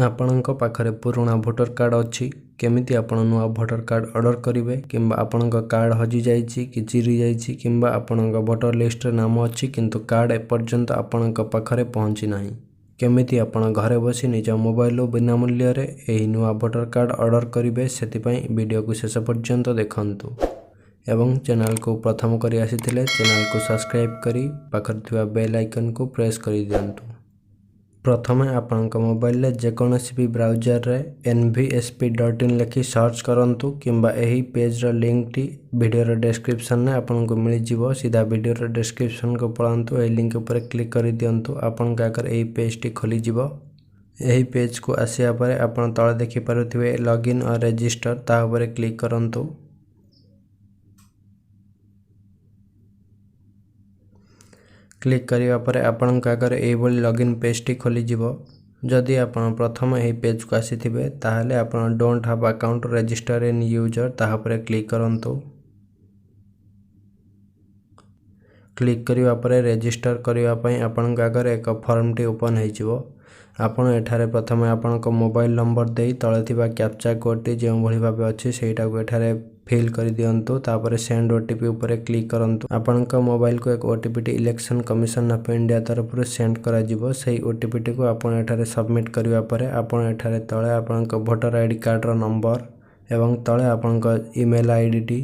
ଆପଣଙ୍କ ପାଖରେ ପୁରୁଣା ଭୋଟର କାର୍ଡ଼ ଅଛି, କେମିତି ଆପଣ ନୂଆ ଭୋଟର କାର୍ଡ଼ ଅର୍ଡ଼ର କରିବେ, କିମ୍ବା ଆପଣଙ୍କ କାର୍ଡ଼ ହଜିଯାଇଛି କି ଚିରିଯାଇଛି, କିମ୍ବା ଆପଣଙ୍କ ଭୋଟର ଲିଷ୍ଟରେ ନାମ ଅଛି କିନ୍ତୁ କାର୍ଡ଼ ଏପର୍ଯ୍ୟନ୍ତ ଆପଣଙ୍କ ପାଖରେ ପହଞ୍ଚି ନାହିଁ, କେମିତି ଆପଣ ଘରେ ବସି ନିଜ ମୋବାଇଲରୁ ବିନା ମୂଲ୍ୟରେ ଏହି ନୂଆ ଭୋଟର କାର୍ଡ଼ ଅର୍ଡ଼ର କରିବେ, ସେଥିପାଇଁ ଭିଡ଼ିଓକୁ ଶେଷ ପର୍ଯ୍ୟନ୍ତ ଦେଖନ୍ତୁ ଏବଂ ଚ୍ୟାନେଲକୁ ପ୍ରଥମ କରି ଆସିଥିଲେ ଚ୍ୟାନେଲକୁ ସବସ୍କ୍ରାଇବ୍ କରି ପାଖରେ ଥିବା ବେଲ୍ ଆଇକନ୍କୁ ପ୍ରେସ୍ କରିଦିଅନ୍ତୁ। ପ୍ରଥମେ ଆପଣଙ୍କ ମୋବାଇଲରେ ଯେକୌଣସି ବି ବ୍ରାଉଜରରେ nvsp.in ଲେଖି ସର୍ଚ୍ଚ କରନ୍ତୁ, କିମ୍ବା ଏହି ପେଜ୍ର ଲିଙ୍କଟି ଭିଡ଼ିଓର ଡେସ୍କ୍ରିପସନ୍ରେ ଆପଣଙ୍କୁ ମିଳିଯିବ। ସିଧା ଭିଡ଼ିଓର ଡେସ୍କ୍ରିପସନ୍କୁ ପଳାନ୍ତୁ, ଏହି ଲିଙ୍କ ଉପରେ କ୍ଲିକ୍ କରିଦିଅନ୍ତୁ। ଆପଣଙ୍କ ଆଗରେ ଏହି ପେଜ୍ଟି ଖୋଲିଯିବ। ଏହି ପେଜ୍କୁ ଆସିବା ପରେ ଆପଣ ତଳେ ଦେଖିପାରୁଥିବେ ଲଗ୍ଇନ୍ ଅର୍ ରେଜିଷ୍ଟର, ତା ଉପରେ କ୍ଲିକ୍ କରନ୍ତୁ। କ୍ଲିକ୍ କରିବା ପରେ ଆପଣଙ୍କ ଆଗରେ ଏଇଭଳି ଲଗ୍ଇନ୍ ପେଜ୍ଟି ଖୋଲିଯିବ। ଯଦି ଆପଣ ପ୍ରଥମେ ଏହି ପେଜ୍କୁ ଆସିଥିବେ, ତାହେଲେ ଆପଣ don't have account, register a new user, ତାହା ଉପରେ କ୍ଲିକ୍ କରନ୍ତୁ। କ୍ଲିକ୍ କରିବା ପରେ ରେଜିଷ୍ଟର କରିବା ପାଇଁ ଆପଣଙ୍କ ଆଗରେ ଏକ ଫର୍ମଟି ଓପନ୍ ହୋଇଯିବ। ଆପଣ ଏଠାରେ ପ୍ରଥମେ ଆପଣଙ୍କ ମୋବାଇଲ ନମ୍ବର ଦେଇ ତଳେ ଥିବା କ୍ୟାପଚା କୋଡ଼୍ଟି ଯେଉଁଭଳି ଭାବେ ଅଛି ସେଇଟାକୁ ଏଠାରେ ଫିଲ୍ କରିଦିଅନ୍ତୁ। ତାପରେ ସେଣ୍ଡ ଓଟିପି ଉପରେ କ୍ଲିକ୍ କରନ୍ତୁ। ଆପଣଙ୍କ ମୋବାଇଲକୁ ଏକ ଓଟିପିଟି ଇଲେକ୍ସନ୍ କମିଶନ ଅଫ୍ ଇଣ୍ଡିଆ ତରଫରୁ ସେଣ୍ଡ କରାଯିବ। ସେଇ ଓଟିପିଟିକୁ ଆପଣ ଏଠାରେ ସବମିଟ୍ କରିବା ପରେ ଆପଣ ଏଠାରେ ତଳେ ଆପଣଙ୍କ ଭୋଟର ଆଇଡି କାର୍ଡ଼ର ନମ୍ବର ଏବଂ ତଳେ ଆପଣଙ୍କ ଇମେଲ୍ ଆଇଡ଼ିଟି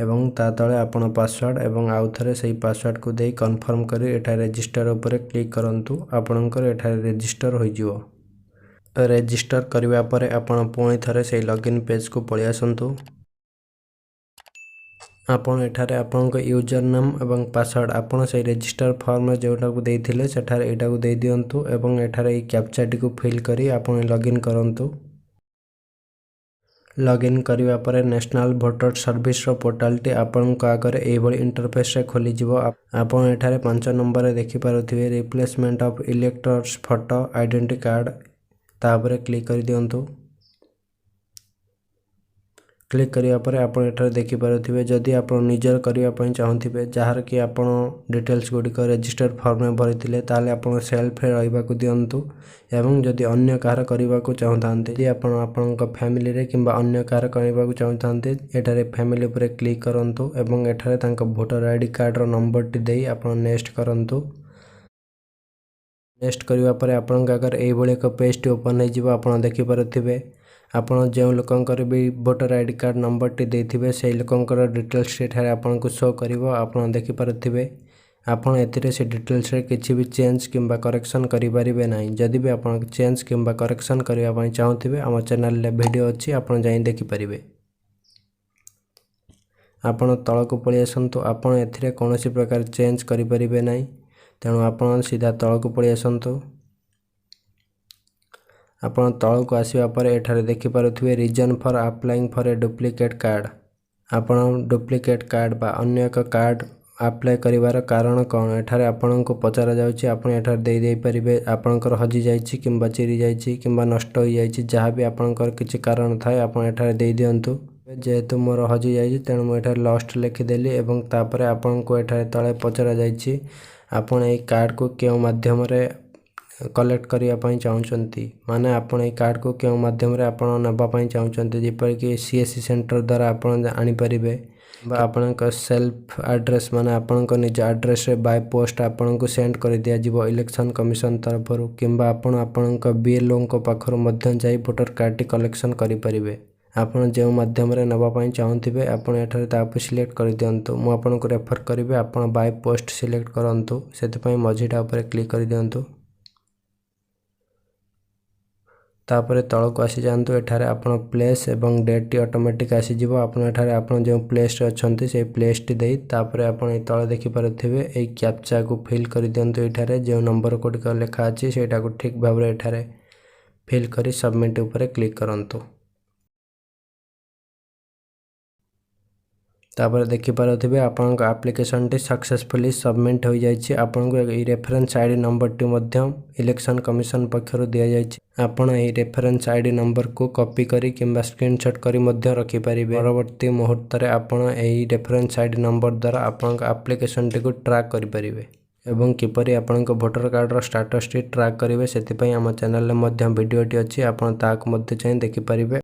ଏବଂ ତା ତଳେ ଆପଣ ପାସୱାର୍ଡ଼ ଏବଂ ଆଉ ଥରେ ସେଇ ପାସୱାର୍ଡ଼କୁ ଦେଇ କନଫର୍ମ କରି ଏଠାରେ ରେଜିଷ୍ଟର ଉପରେ କ୍ଲିକ୍ କରନ୍ତୁ। ଆପଣଙ୍କର ଏଠାରେ ରେଜିଷ୍ଟର ହୋଇଯିବ। ରେଜିଷ୍ଟର କରିବା ପରେ ଆପଣ ପୁଣି ଥରେ ସେଇ ଲଗ୍ଇନ୍ ପେଜ୍କୁ ପଳେଇ ଆସନ୍ତୁ। ଆପଣ ଏଠାରେ ଆପଣଙ୍କ ୟୁଜର ନେମ୍ ଏବଂ ପାସୱାର୍ଡ଼ ଆପଣ ସେଇ ରେଜିଷ୍ଟର ଫର୍ମରେ ଯେଉଁଟାକୁ ଦେଇଥିଲେ ସେଠାରେ ଏଇଟାକୁ ଦେଇଦିଅନ୍ତୁ ଏବଂ ଏଠାରେ ଏଇ କ୍ୟାପଚାଟିକୁ ଫିଲ୍ କରି ଆପଣ ଲଗ୍ଇନ୍ କରନ୍ତୁ। ଲଗ୍ଇନ୍ କରିବା ପରେ ନ୍ୟାସନାଲ୍ ଭୋଟର ସର୍ଭିସର ପୋର୍ଟାଲଟି ଆପଣଙ୍କ ଆଗରେ ଏଇଭଳି ଇଣ୍ଟରଫେସ୍ରେ ଖୋଲିଯିବ। ଆପଣ ଏଠାରେ 5 ନମ୍ବରରେ ଦେଖିପାରୁଥିବେ replacement of electors photo identity card, ତା ଉପରେ କ୍ଲିକ୍ କରିଦିଅନ୍ତୁ। କ୍ଲିକ୍ କରିବା ପରେ ଆପଣ ଏଠାରେ ଦେଖିପାରୁଥିବେ, ଯଦି ଆପଣ ନିଜର କରିବା ପାଇଁ ଚାହୁଁଥିବେ, ଯାହାର କି ଆପଣ ଡିଟେଲ୍ସ ଗୁଡ଼ିକ ରେଜିଷ୍ଟର ଫର୍ମରେ ଭରିଥିଲେ, ତାହେଲେ ଆପଣ ସେଲ୍ଫରେ ରହିବାକୁ ଦିଅନ୍ତୁ ଏବଂ ଯଦି ଅନ୍ୟ କାହାର କରିବାକୁ ଚାହୁଁଥାନ୍ତି, ଯଦି ଆପଣ ଆପଣଙ୍କ ଫ୍ୟାମିଲିରେ କିମ୍ବା ଅନ୍ୟ କାହାର କରିବାକୁ ଚାହୁଁଥାନ୍ତି, ଏଠାରେ ଫ୍ୟାମିଲି ଉପରେ କ୍ଲିକ୍ କରନ୍ତୁ ଏବଂ ଏଠାରେ ତାଙ୍କ ଭୋଟର I D କାର୍ଡ଼ର ନମ୍ବରଟି ଦେଇ ଆପଣ ନେକ୍ସଟ କରନ୍ତୁ। ନେକ୍ସଟ କରିବା ପରେ ଆପଣଙ୍କ ଆଗରେ ଏଇଭଳି ଏକ ପେଜ୍ଟି ଓପନ୍ ହେଇଯିବ। ଆପଣ ଦେଖିପାରୁଥିବେ, ଆପଣ ଯେଉଁ ଲୋକଙ୍କର ବି ଭୋଟର I D card ନମ୍ବରଟି ଦେଇଥିବେ, ସେଇ ଲୋକଙ୍କର ଡିଟେଲ୍ସ ଏଠାରେ ଆପଣଙ୍କୁ ଶୋ କରିବ। ଆପଣ ଦେଖିପାରୁଥିବେ, ଆପଣ ଏଥିରେ ସେ ଡିଟେଲ୍ସରେ କିଛି ବି ଚେଞ୍ଜ କିମ୍ବା କରେକ୍ସନ୍ କରିପାରିବେ ନାହିଁ। ଯଦି ବି ଆପଣ ଚେଞ୍ଜ କିମ୍ବା କରେକ୍ସନ୍ କରିବା ପାଇଁ ଚାହୁଁଥିବେ, ଆମ ଚ୍ୟାନେଲରେ ଭିଡ଼ିଓ ଅଛି, ଆପଣ ଯାଇ ଦେଖିପାରିବେ। ଆପଣ ତଳକୁ ପଳେଇ ଆସନ୍ତୁ। ଆପଣ ଏଥିରେ କୌଣସି ପ୍ରକାର ଚେଞ୍ଜ କରିପାରିବେ ନାହିଁ, ତେଣୁ ଆପଣ ସିଧା ତଳକୁ ପଳେଇ ଆସନ୍ତୁ। ଆପଣ ତଳକୁ ଆସିବା ପରେ ଏଠାରେ ଦେଖିପାରୁଥିବେ reason for applying for a duplicate card। ଆପଣ ଡୁପ୍ଲିକେଟ୍ କାର୍ଡ଼ ବା ଅନ୍ୟ ଏକ କାର୍ଡ଼ ଆପ୍ଲାଏ କରିବାର କାରଣ କ'ଣ, ଏଠାରେ ଆପଣଙ୍କୁ ପଚରାଯାଉଛି। ଆପଣ ଏଠାରେ ଦେଇ ଦେଇପାରିବେ ଆପଣଙ୍କର ହଜିଯାଇଛି କିମ୍ବା ଚିରିଯାଇଛି କିମ୍ବା ନଷ୍ଟ ହୋଇଯାଇଛି। ଯାହା ବି ଆପଣଙ୍କର କିଛି କାରଣ ଥାଏ, ଆପଣ ଏଠାରେ ଦେଇଦିଅନ୍ତୁ। ଯେହେତୁ ମୋର ହଜିଯାଇଛି, ତେଣୁ ମୁଁ ଏଠାରେ ଲଷ୍ଟ ଲେଖିଦେଲି ଏବଂ ତାପରେ ଆପଣଙ୍କୁ ଏଠାରେ ତଳେ ପଚରାଯାଇଛି, ଆପଣ ଏଇ କାର୍ଡ଼କୁ କେଉଁ ମାଧ୍ୟମରେ କଲେକ୍ଟ କରିବା ପାଇଁ ଚାହୁଁଛନ୍ତି, ମାନେ ଆପଣ ଏଇ କାର୍ଡ଼କୁ କେଉଁ ମାଧ୍ୟମରେ ଆପଣ ନେବା ପାଇଁ ଚାହୁଁଛନ୍ତି। ଯେପରିକି ସିଏସସି ସେଣ୍ଟର ଦ୍ୱାରା ଆପଣ ଆଣିପାରିବେ ବା ଆପଣଙ୍କ ସେଲ୍ଫ ଆଡ୍ରେସ୍, ମାନେ ଆପଣଙ୍କ ନିଜ ଆଡ୍ରେସ୍ରେ ବାଇ ପୋଷ୍ଟ ଆପଣଙ୍କୁ ସେଣ୍ଡ କରିଦିଆଯିବ ଇଲେକ୍ସନ୍ କମିଶନ ତରଫରୁ, କିମ୍ବା ଆପଣ ଆପଣଙ୍କ ବିଏଲ୍ଓଙ୍କ ପାଖରୁ ମଧ୍ୟ ଯାଇ ଭୋଟର କାର୍ଡ଼ଟି କଲେକ୍ସନ୍ କରିପାରିବେ। ଆପଣ ଯେଉଁ ମାଧ୍ୟମରେ ନେବା ପାଇଁ ଚାହୁଁଥିବେ, ଆପଣ ଏଠାରେ ତାକୁ ସିଲେକ୍ଟ କରିଦିଅନ୍ତୁ। ମୁଁ ଆପଣଙ୍କୁ ରେଫର୍ କରିବି, ଆପଣ ବାଇ ପୋଷ୍ଟ ସିଲେକ୍ଟ କରନ୍ତୁ। ସେଥିପାଇଁ ମଝିଟା ଉପରେ କ୍ଲିକ୍ କରିଦିଅନ୍ତୁ। ତାପରେ ତଳକୁ ଆସିଯାଆନ୍ତୁ। ଏଠାରେ ଆପଣ ପ୍ଲେସ୍ ଏବଂ ଡେଟ୍ଟି ଅଟୋମେଟିକ୍ ଆସିଯିବ। ଆପଣ ଏଠାରେ ଆପଣ ଯେଉଁ ପ୍ଲେସ୍ରେ ଅଛନ୍ତି, ସେଇ ପ୍ଲେସ୍ଟି ଦେଇ ତାପରେ ଆପଣ ଏଇ ତଳେ ଦେଖିପାରୁଥିବେ, ଏଇ କ୍ୟାପଚାକୁ ଫିଲ୍ କରିଦିଅନ୍ତୁ। ଏଇଠାରେ ଯେଉଁ ନମ୍ବର ଗୁଡ଼ିକ ଲେଖା ଅଛି, ସେଇଟାକୁ ଠିକ୍ ଭାବରେ ଏଠାରେ ଫିଲ୍ କରି ସବମିଟ୍ ଉପରେ କ୍ଲିକ୍ କରନ୍ତୁ। ତାପରେ ଦେଖିପାରୁଥିବେ, ଆପଣଙ୍କ ଆପ୍ଲିକେସନଟି ସକ୍ସେସଫୁଲି ସବମିଟ୍ ହୋଇଯାଇଛି। ଆପଣଙ୍କୁ ଏହି ରେଫରେନ୍ସ I D ନମ୍ବରଟି ମଧ୍ୟ ଇଲେକ୍ସନ୍ କମିଶନ ପକ୍ଷରୁ ଦିଆଯାଇଛି। ଆପଣ ଏହି ରେଫରେନ୍ସ I D ନମ୍ବରକୁ କପି କରି କିମ୍ବା ସ୍କ୍ରିନସଟ୍ କରି ମଧ୍ୟ ରଖିପାରିବେ। ପରବର୍ତ୍ତୀ ମୁହୂର୍ତ୍ତରେ ଆପଣ ଏହି ରେଫରେନ୍ସ I D number ଦ୍ୱାରା ଆପଣଙ୍କ ଆପ୍ଲିକେସନଟିକୁ ଟ୍ରାକ୍ କରିପାରିବେ। ଏବଂ କିପରି ଆପଣଙ୍କ ଭୋଟର କାର୍ଡ଼ର ଷ୍ଟାଟସ୍ଟି ଟ୍ରାକ୍ କରିବେ, ସେଥିପାଇଁ ଆମ ଚ୍ୟାନେଲରେ ମଧ୍ୟ ଭିଡ଼ିଓଟି ଅଛି। ଆପଣ ତାହାକୁ ମଧ୍ୟ ଚାହିଁ ଦେଖିପାରିବେ।